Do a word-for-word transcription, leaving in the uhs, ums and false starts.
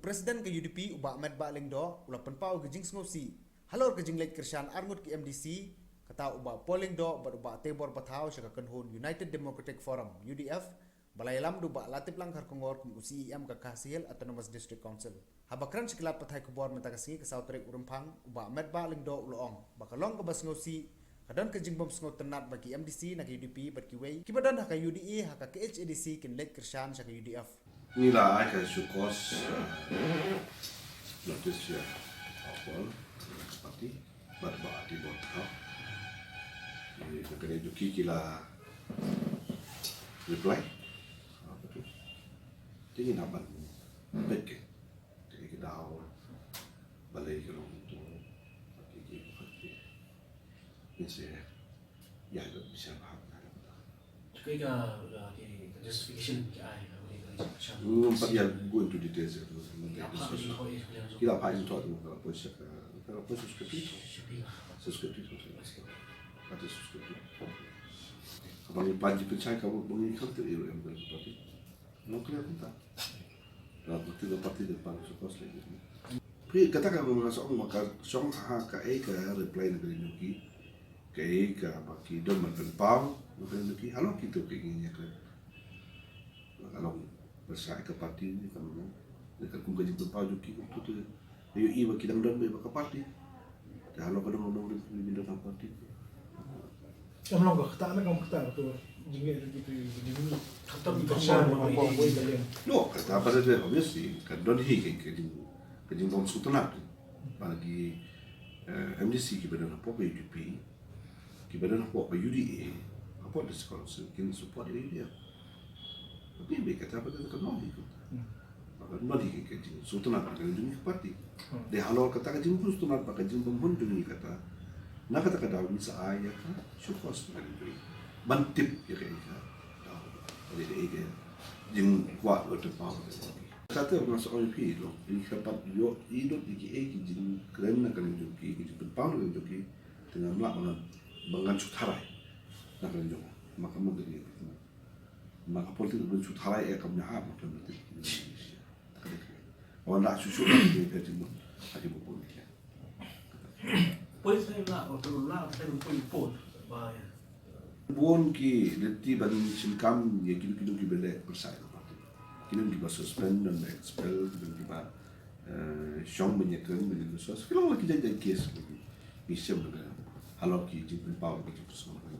President ka U D P u Bah Metbah Lyngdoh u la pynpaw ka jingsngewsih halor ka jingleit kyrshan arngut ki M D C, kata u Bah Paul Lyngdoh bad u Bah Tebor Bathaw sha ka kynhun United Democratic Forum, U D F, ba la ïalam da u Bah Latiplang Kharkongor kum u C E M ka Khasi Hills Autonomous District Council. Haba kren sha ki lad pathai khubor mynta ka sngi ka saw tarik u Rymphang, u Bah Metbah Lyngdoh u la ong ba ka long kaba sngewsih, ka don ka jingbym sngewtynnat ba ki M D C na ka U D P bad kiwei kiba don ha ka U D A ha ka K H A D C kin leit kyrshan sha ka U D F. Ngi la ai ka show cause, uh, notice ïa u Bah Paul, party, bad Bah Tebor Bathaw. Ngi, na kane duh ki, ki la reply. Ah, betul. Te ngi nang ban peit ka, ka, ka daw balei ka long kumto. Party ki, party. Ngi sa ïa, ïa, ïa, bishar bha. Kaei ka, ka, ka, ka justification ki ai, ka, ka, ka, ka, Hmm, pat ïa go into details ïa tu. Ïa, phah ïa tu, ïa, ïa, Ki la phah ïa tu, ka la poi sha ka, ka la poi sha secretary. Secretary. Sha secretary, sha secretary. Party secretary. Ka ba ngi pan ji pynshai ka ba ngi kam te ïa em ka party. Nong clear kumta. La party, la party de pan show cause lagi. Phi kata ka ba nga sa ong ma ka shong ha kaei ka reply na ka jong ki. Kaei kaba ki don ban pynpaw na ka jong ki. Halor kito ki ngi ïa kren. Ka long pyrshah ka party ne ka long, ne ka kum ka jingpynpaw jong ki kumto te. Ïohi ba ki dang don beit bad ka party. Te halor ka dong dong rim rim don ha party. Kam long ka kata ne kam kata ka tu. Jingeh jingeh jingeh. Kata pyrshah ba wei ka liang. No, kata ba da obviously ka don hi ka, ka jing, ka jingbym sngewtynnat. Ba ki, eh, M D C kiba don hapoh ka U D P, kiba don hapoh ka U D A, hapoh District Council, kin support ïa U D F. Tapi bad kata ba don ka nong hi kumta. Hmm. Ba ka nong hi ka jingsngewtynnat ba ka jong ngi ka party. Hmm. Dei halor kata ka jingsngewtynnat ba ka jingbymhun jong ngi kata. Na kata ka daw ngi sa ai ïa ka show cause na ka jong ngi. Ban tip ïa ka ïa ka daw. Dei ka ïa ka jingkwah ba te paw. Kata ba nga sa ong ïa phi long, ngi kyrpad ïoh i dot ïa kiei ki jingkren na ka jong ki, ki jingpynpaw na ka jong ki. Te ngam lah ba ngan, ba ngan shu tharai na ka jong, ma ka ma ka jong, ma ka politik ban shu tharai eh kam ïahap ma ka politik. Wan da shu shu ka jong ka jong ka jong politik. Politik la, o tu la, tu politik ba ya. Bun ki lynti ban shim kam ïa kino kino kiba leh pyrshah ïa ka party. Kino kiba suspend, ban expel, kino kiba, eh, shong ban ïakren, ban ïakren sos. Ki long la ki jait jait case ki, ki shem halor ki jingpynpaw, ki jingpynpaw.